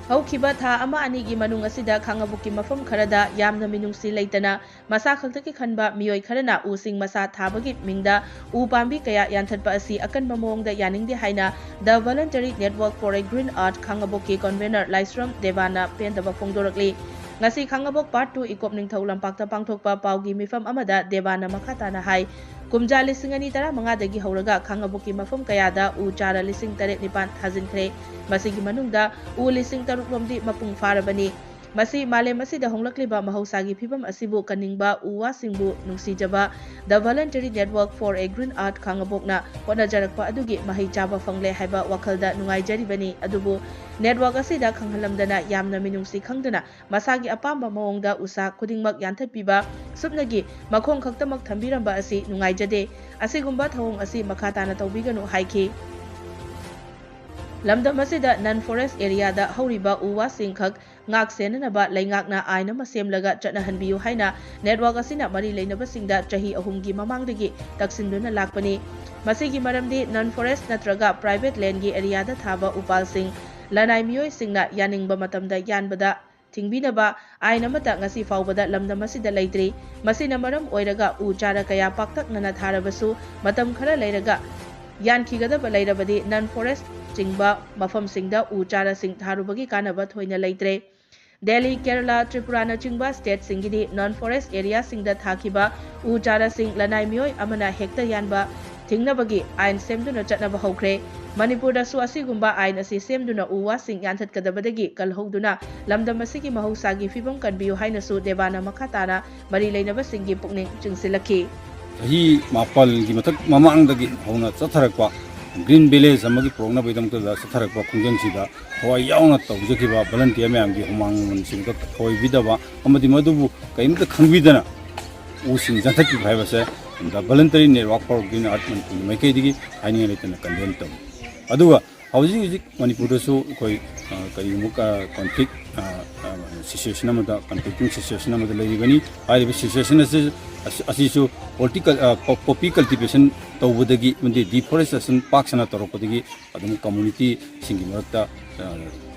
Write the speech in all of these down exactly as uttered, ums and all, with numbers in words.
ꯍꯧꯈꯤꯕ ꯊꯥ ꯑꯃ ꯑꯅꯤꯒꯤ ꯃꯅꯨꯡ ꯑꯁꯤꯗ ꯈꯥꯉꯕꯣꯛꯀꯤ ꯃꯐꯝ ꯈꯔꯗ ꯌꯥꯝꯅ ꯃꯤꯅꯨꯡꯁꯤ ꯂꯩꯇꯅ ꯃꯁꯥ ꯈꯛꯇꯒꯤ ꯈꯟꯕ ꯃꯤꯑꯣꯏ ꯈꯔꯅ ꯎꯁꯤꯡ ꯃꯁꯥ ꯊꯥꯕꯒꯤ ꯃꯤꯡꯗ ꯎ ꯄꯥꯝꯕꯤ ꯀꯌꯥ ꯌꯥꯟꯊꯠꯄ ꯑꯁꯤ ꯑꯀꯟꯕ ꯃꯑꯣꯡꯗ ꯌꯥꯅꯤꯡꯗꯦ ꯍꯥꯏꯅ The Voluntary Network for a Green Earth ꯈꯥꯉꯕꯣꯛꯀꯤ convener ꯂꯥꯏꯁ꯭ꯔꯝ ꯗꯦꯕꯥꯅ ꯄꯦꯟꯗꯕ ꯐꯣꯡꯗꯣꯔꯛꯂꯤ꯫ ꯉꯁꯤ ꯈꯥꯉꯕꯣꯛ Part two ꯏꯀꯣꯞ ꯅꯤꯡꯊꯧ ꯂꯝꯄꯥꯛꯇ ꯄꯥꯡꯊꯣꯛꯄ ꯄꯥꯎꯒꯤ ꯃꯤꯐꯝ ꯑꯃꯗ ꯗꯦꯕꯥꯅ ꯃꯈꯥ ꯇꯥꯅ ꯍꯥꯏ, ꯀꯨꯝꯖꯥ ꯂꯤꯁꯤꯡ ꯑꯅꯤ ꯇꯔꯥꯃꯉꯥꯗꯒꯤ ꯍꯧꯔꯒ ꯈꯥꯉꯕꯣꯛꯀꯤ ꯃꯐꯝ ꯀꯌꯥꯗ ꯎ ꯆꯥꯔ ꯂꯤꯁꯤꯡ ꯇꯔꯦꯠ ꯅꯤꯄꯥꯟ ꯊꯥꯖꯤꯟꯈ꯭ꯔꯦ꯫ ꯃꯁꯤꯒꯤ ꯃꯅꯨꯡꯗ ꯎ ꯂꯤꯁꯤꯡ ꯇꯔꯨꯛ ꯔꯣꯝꯗꯤ ꯃꯄꯨꯡ ꯐꯥꯔꯕꯅꯤ꯫ ꯃꯁꯤ ꯃꯥꯂꯦꯝ ꯑꯁꯤꯗ ꯍꯣꯡꯂꯛꯂꯤꯕ ꯃꯍꯧꯁꯥꯒꯤ ꯐꯤꯕꯝ ꯑꯁꯤꯕꯨ ꯀꯟꯅꯤꯡꯕ, ꯎ ꯋꯥꯁꯤꯡꯕꯨ ꯅꯨꯡꯁꯤꯖꯕ The Voluntary Network for a Green Earth ꯈꯥꯉꯕꯣꯛꯅ ꯍꯣꯠꯅꯖꯔꯛꯄ ꯑꯗꯨꯒꯤ ꯃꯍꯩ ꯆꯥꯕ ꯐꯪꯂꯦ ꯍꯥꯏꯕ ꯋꯥꯈꯜꯗ ꯅꯨꯡꯉꯥꯏꯖꯔꯤꯕꯅꯤ꯫ ꯑꯗꯨꯕꯨ network ꯑꯁꯤꯗ ꯈꯪꯍꯜꯂꯝꯗꯅ ꯌꯥꯝꯅ ꯃꯤꯅꯨꯡꯁꯤ ꯈꯪꯗꯅ ꯃꯁꯥꯒꯤ ꯑꯄꯥꯝꯕ ꯃꯑꯣꯡꯗ ꯎꯁꯥ ꯈꯨꯗꯤꯡꯃꯛ ꯌꯥꯟꯊꯠꯄꯤꯕ, ꯁꯨꯞꯅꯒꯤ ꯃꯈꯣꯡ ꯈꯛꯇꯃꯛ ꯊꯝꯕꯤꯔꯝꯕ ꯑꯁꯤ ꯅꯨꯡꯉꯥꯏꯖꯗꯦ꯫ ꯑꯁꯤꯒꯨꯝꯕ ꯊꯧꯑꯣꯡ ꯑꯁꯤ ꯃꯈꯥ ꯇꯥꯅ ꯇꯧꯕꯤꯒꯅꯨ ꯍꯥꯏꯈꯤ꯫ ꯂꯝꯗꯝ ꯑꯁꯤꯗ non forest area ꯗ ꯍꯧꯔꯤꯕ ꯎ ꯋꯥꯁꯤꯡ ꯈꯛ ꯉꯥꯛ ꯁꯦꯟꯅꯅꯕ ꯂꯩꯉꯥꯛꯅ ꯑꯥꯏꯟ ꯑꯃ ꯁꯦꯝꯂꯒ ꯆꯠꯅꯍꯟꯕꯤꯌꯨ ꯍꯥꯏꯅ network ꯑꯁꯤꯅ ꯃꯔꯤ ꯂꯩꯅꯕꯁꯤꯡꯗ ꯆꯍꯤ ꯑꯍꯨꯝꯒꯤ ꯃꯃꯥꯡꯗꯒꯤ ꯇꯛꯁꯤꯟꯗꯨꯅ ꯂꯥꯛꯄꯅꯤ꯫ ꯃꯁꯤꯒꯤ ꯃꯔꯝꯗꯤ non forest ꯅꯠꯇ꯭ꯔꯒ private land ꯒꯤ area ꯗ ꯊꯥꯕ ꯎꯄꯥꯜꯁꯤꯡ ꯂꯅꯥꯏ ꯃꯤꯑꯣꯏꯁꯤꯡꯅ ꯌꯥꯅꯤꯡꯕ ꯃꯇꯝꯗ ꯌꯥꯟꯕꯗ ꯊꯤꯡꯕꯤꯅꯕ ꯑꯥꯏꯟ ꯑꯃꯠꯇ ꯉꯁꯤ ꯐꯥꯎꯕꯗ ꯂꯝꯗꯝ ꯑꯁꯤꯗ ꯂꯩꯇ꯭ꯔꯤ꯫ ꯃꯁꯤꯅ ꯃꯔꯝ ꯑꯣꯏꯔꯒ ꯎ ꯆꯥꯔ ꯀꯌꯥ ꯄꯥꯛꯇꯛꯅꯅ ꯊꯥꯔꯕꯁꯨ ꯃꯇꯝ ꯈꯔ ꯂꯩꯔꯒ ꯌꯥꯟꯈꯤꯒꯗꯕ ꯂꯩꯔꯕꯗꯤ non forest ꯆꯤꯡꯕ ꯃꯐꯝꯁꯤꯡꯗ ꯎ ꯆꯥꯔꯁꯤꯡ ꯊꯥꯔꯨꯕꯒꯤ ꯀꯥꯟꯅꯕ ꯊꯣꯏꯅ ꯂꯩꯇ꯭ꯔꯦ꯫ Delhi, Kerala, ꯇ꯭ꯔꯤꯄꯨꯔꯥꯅꯆꯤꯡꯕ state ꯁꯤꯡꯒꯤꯗꯤ non forest area ꯁꯤꯡꯗ ꯊꯥꯈꯤꯕ ꯎ ꯆꯥꯔꯁꯤꯡ ꯂꯅꯥꯏ ꯃꯤꯑꯣꯏ ꯑꯃꯅ ꯍꯦꯛꯇ ꯌꯥꯟꯕ ꯊꯤꯡꯅꯕꯒꯤ ꯑꯥꯏꯟ ꯁꯦꯝꯗꯨꯅ ꯆꯠꯅꯕ ꯍꯧꯈ꯭ꯔꯦ꯫ ꯃꯅꯤꯄꯨꯔꯗꯁꯨ ꯑꯁꯤꯒꯨꯝꯕ ꯑꯥꯏꯟ ꯑꯁꯤ ꯁꯦꯝꯗꯨꯅ ꯎ ꯋꯥꯁꯤꯡ ꯌꯥꯟꯊꯠꯀꯗꯕꯗꯒꯤ ꯀꯜꯍꯧꯗꯨꯅ ꯂꯝꯗꯝ ꯑꯁꯤꯒꯤ ꯃꯍꯧꯁꯥꯒꯤ ꯐꯤꯕꯝ ꯀꯟꯕꯤꯌꯨ ꯍꯥꯏꯅꯁꯨ ꯗꯦꯕꯥꯅ ꯃꯈꯥ ꯇꯥꯅ ꯃꯔꯤ ꯂꯩꯅꯕꯁꯤꯡꯒꯤ ꯄꯨꯛꯅꯤꯡ ꯆꯤꯡꯁꯤꯜꯂꯛꯈꯤ꯫ ꯆꯍꯤ ꯃꯥꯄꯜꯒꯤ ꯃꯊꯛ ꯃꯃꯥꯡꯗꯒꯤ ꯍꯧꯅ ꯆꯠꯊꯔꯛꯄ Green Village ꯑꯃꯒꯤ ꯄꯨꯔꯛꯅꯕꯒꯤꯗꯃꯛꯇ ꯆꯠꯊꯔꯛꯄ ꯈꯣꯡꯖꯪꯁꯤꯗ ꯊꯋꯥꯏ ꯌꯥꯎꯅ ꯇꯧꯖꯈꯤꯕ volunteer ꯃꯌꯥꯝꯒꯤ ꯍꯨꯃꯥꯡ ꯃꯃꯜꯁꯤꯡꯗ ꯊꯧꯑꯣꯏꯕꯤꯗꯕ ꯑꯃꯗꯤ ꯃꯗꯨꯕꯨ ꯀꯔꯤꯝꯇ ꯈꯪꯕꯤꯗꯅ ꯎꯁꯤꯡ ꯌꯥꯟꯊꯠꯈꯤꯕ ꯍꯥꯏꯕꯁꯦ The Voluntary Network for Green Earth ꯃꯅꯤꯄꯨꯔꯒꯤ ꯃꯥꯏꯀꯩꯗꯒꯤ ꯍꯥꯏꯅꯤꯡꯉꯥꯏ ꯂꯩꯇꯅ condemn ꯇꯧꯏ꯫ ꯑꯗꯨꯒ ꯍꯧꯖꯤꯛ ꯍꯧꯖꯤꯛ ꯃꯅꯤꯄꯨꯔꯗꯁꯨ ꯑꯩꯈꯣꯏ, ꯑ, ꯀꯔꯤꯒꯨꯝꯕ, ꯑ, conflict, ꯑ, ꯑ, situation ꯑꯃꯗ, conflicting situation ꯑꯃꯗ ꯂꯩꯔꯤꯕꯅꯤ꯫ ꯍꯥꯏꯔꯤꯕ situation ꯑꯁꯤ, ꯑꯁꯤ, ꯑꯁꯤꯁꯨ political, ꯑ, po-, poppy cultivation ꯇꯧꯕꯗꯒꯤ ꯑꯃꯗꯤ deforestation ꯄꯥꯛ ꯁꯟꯅ ꯇꯧꯔꯛꯄꯗꯒꯤ ꯑꯗꯨꯝ community ꯁꯤꯡꯒꯤ ꯃꯔꯛꯇ, ꯑ,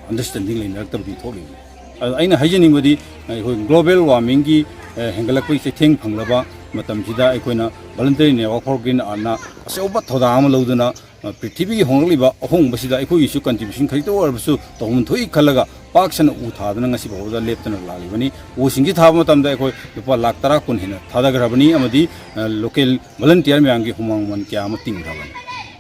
ꯑꯟꯗꯔꯁ꯭ꯇꯦꯟꯗꯤꯡ ꯂꯩꯅꯔꯛꯇꯕꯗꯤ ꯊꯣꯛꯂꯤꯕꯅꯤ꯫ ꯑꯗꯣ ꯑꯩꯅ ꯍꯥꯏꯖꯅꯤꯡꯕꯗꯤ, ꯑꯩꯈꯣꯏ ꯒ꯭ꯂꯣꯕꯦꯜ ꯋꯥꯔꯃꯤꯡꯒꯤ, ꯑ, ꯍꯦꯟꯒꯠꯂꯛꯄꯒꯤ ꯆꯩꯊꯦꯡ ꯐꯪꯂꯕ ꯃꯇꯝꯁꯤꯗ ꯑꯩꯈꯣꯏꯅ Voluntary Network for Green Earthꯅ ꯑꯆꯧꯕ ꯊꯧꯗꯥꯡ ꯑꯃ ꯂꯧꯗꯨꯅ, ꯑ, ꯄ꯭ꯔꯤꯊꯤꯕꯤꯒꯤ ꯍꯣꯡꯂꯛꯂꯤꯕ ꯑꯍꯣꯡꯕꯁꯤꯗ ꯑꯩꯈꯣꯏꯒꯤꯁꯨ ꯀꯟꯇ꯭ꯔꯤꯕ꯭ꯌꯨꯁꯟ ꯈꯖꯤꯛꯇ ꯑꯣꯏꯔꯕꯁꯨ ꯇꯧꯐꯝ ꯊꯣꯛꯏ ꯈꯜꯂꯒ ꯄꯥꯛ ꯁꯟꯅ ꯎ ꯊꯥꯗꯅ ꯉꯁꯤ ꯐꯥꯎꯕꯗ ꯂꯦꯞꯇꯅ ꯂꯥꯛꯂꯤꯕꯅꯤ꯫ ꯎꯁꯤꯡꯁꯤ ꯊꯥꯕ ꯃꯇꯝꯗ ꯑꯩꯈꯣꯏ ꯂꯨꯄꯥ ꯂꯥꯈ ꯇꯔꯥ ꯀꯨꯟ ꯍꯦꯟꯅ ꯊꯥꯗꯈ꯭ꯔꯕꯅꯤ ꯑꯃꯗꯤ, ꯑ, ꯂꯣꯀꯦꯜ ꯚꯣꯂꯟꯇꯤꯌꯔ ꯃꯌꯥꯝꯒꯤ ꯍꯨꯃꯥꯡ ꯃꯃꯜ ꯀꯌꯥ ꯑꯃ ꯇꯤꯡꯈ꯭ꯔꯕꯅꯤ꯫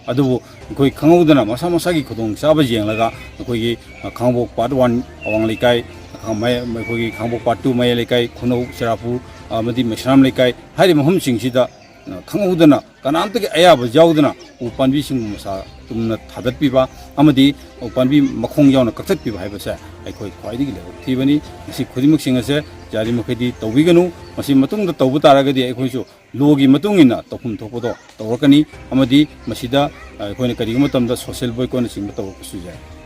ꯑꯗꯨꯕꯨ ꯑꯩꯈꯣꯏ ꯈꯪꯍꯧꯗꯅ ꯃꯁꯥ ꯃꯁꯥꯒꯤ ꯈꯨꯗꯣꯡꯆꯥꯕ ꯌꯦꯡꯂꯒ ꯑꯩꯈꯣꯏꯒꯤ, ꯑ, ꯈꯥꯡꯉꯕꯣꯛ ꯄꯥꯔꯠ ꯋꯥꯟ ꯑꯋꯥꯡ ꯂꯩꯀꯥꯏ, ꯑ, ꯃꯌꯥ-, ꯑꯩꯈꯣꯏꯒꯤ ꯈꯥꯡꯉꯕꯣꯛ ꯄꯥꯔꯠ ꯇꯨ ꯃꯌꯥꯏ ꯂꯩꯀꯥꯏ, ꯈꯨꯅꯧ ꯆꯦꯔꯥꯄꯨꯔ, ꯑ, ꯑꯃꯗꯤ ꯃꯩꯁꯅꯥꯝ ꯂꯩꯀꯥꯏ ꯍꯥꯏꯔꯤꯕ ꯃꯐꯝꯁꯤꯡꯁꯤꯗ, ꯑ, ꯈꯪꯍꯧꯗꯅ ꯀꯅꯥꯝꯇꯒꯤ ꯑꯌꯥꯕ ꯌꯥꯎꯗꯅ ꯎ ꯄꯥꯝꯕꯤꯁꯤꯡꯕꯨ ꯃꯁꯥ ꯇꯨꯝꯅ ꯊꯥꯗꯠꯄꯤꯕ ꯑꯃꯗꯤ ꯎ ꯄꯥꯝꯕꯤ ꯃꯈꯣꯡ ꯌꯥꯎꯅ ꯀꯛꯊꯠꯄꯤꯕ ꯍꯥꯏꯕꯁꯦ ꯑꯩꯈꯣꯏ ꯈ꯭ꯋꯥꯏꯗꯒꯤ ꯂꯥꯏꯕꯛ ꯊꯤꯕꯅꯤ꯫ ꯃꯁꯤ ꯈꯨꯗꯤꯡꯃꯛꯁꯤꯡ ꯑꯁꯦ ꯌꯥꯔꯤꯃꯈꯩꯗꯤ ꯇꯧꯕꯤꯒꯅꯨ꯫ ꯃꯁꯤ ꯃꯇꯨꯡꯗ ꯇꯧꯕ ꯇꯥꯔꯒꯗꯤ ꯑꯩꯈꯣꯏꯁꯨ ꯂꯣꯒꯤ ꯃꯇꯨꯡ ꯏꯟꯅ ꯇꯧꯐꯝ ꯊꯣꯛꯄꯗꯣ ꯇꯧꯔꯛꯀꯅꯤ ꯑꯃꯗꯤ ꯃꯁꯤꯗ ꯑꯩꯈꯣꯏꯅ ꯀꯔꯤꯒꯨꯝꯕ ꯃꯇꯝꯗ ꯁꯣꯁꯤꯌꯦꯜ ꯕꯣꯏꯀꯣꯠꯅꯆꯤꯡꯕ ꯇꯧꯔꯛꯄꯁꯨ ꯌꯥꯏ꯫